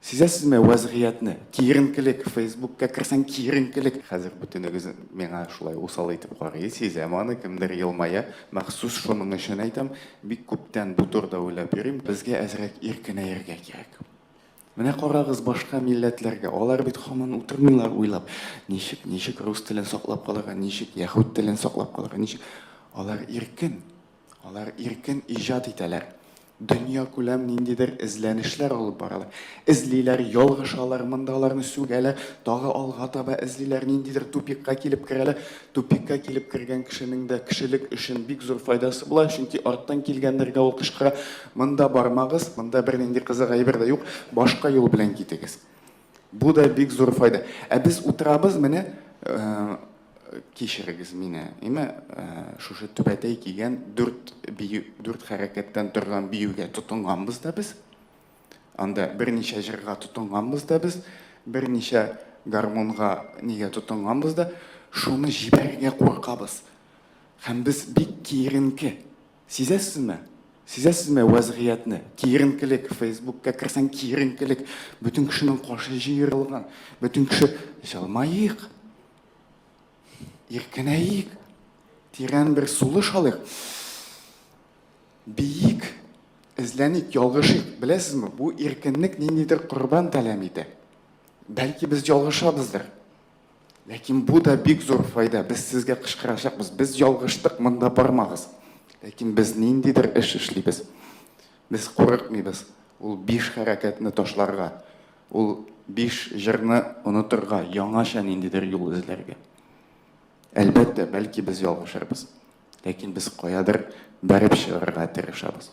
Сизәсезме вәзгыятьне? Киеренкелек, Фейсбукка керсәң, киеренкелек. Хәзер бөтенегез миңа шулай усал итеп карый, сизәм аны, кемдер елмая. Махсус шуның өчен әйтәм, бик күптән бу турыда уйлап йөрим, безгә әзрәк иркенәергә кирәк. Менә карагыз башка милләтләргә, алар бит һаман утырмыйлар уйлап, ничек, ничек рус телен саклап калырга, ничек яһүд телен саклап калырга, ничек. Алар иркен. Алар иркен иҗат итәләр. Дөньякүләм ниндидер эзләнешләр алып баралар. Эзлиләр, ялгышалар, монда аларны сүгәләр, тагы алга таба эзлиләр, ниндидер тупикка килеп керәләр. Тупикка килеп кергән кешенең дә кешелек өчен бик зур файдасы була, чөнки арттан килгәннәргә ул кычкыра, монда бармагыз, монда бернинди кызык әйбер дә юк, башка юл белән китегез. Бу да бик зур файда. Ә без утырабыз менә, э, Кичерегез мине, име, шушы түбәтәй кигән дүрт бию, дүрт хәрәкәттән торган биюгә тотынганбыз да без. Анда берничә җырга тотынганбыз да без, берничә гармунга нигә тотынганбыз да, шуны җибәрергә куркабыз. Һәм без бик киеренке. Сизәсезме? Сизәсезме вәзгыятьне? Киеренкелек, Фейсбукка керсәң киеренкелек, бөтен кешенең кашы җыерылган, бөтен кеше җылмаек. Иркенәйик, тирән бер сулыш алыйк. Биик, эзләник, ялгышыйк. Беләсезме, бу иркенлек ниндидер корбан таләп итә. Бәлки без ялгышабыздыр. Ләкин бу да бик зур файда. Без сезгә кычкырачакбыз. Без ялгыштык, монда бармагыз. Ләкин без ниндидер эш эшлибез. Без курыкмыйбыз. Ул биш хәрәкәтне ташларга, ул биш җырны онытырга, яңача ниндидер юл эзләргә. Әлбәттә, бәлки без ялгышырбыз. Ләкин без каядыр бәреп чыгарга тырышабыз.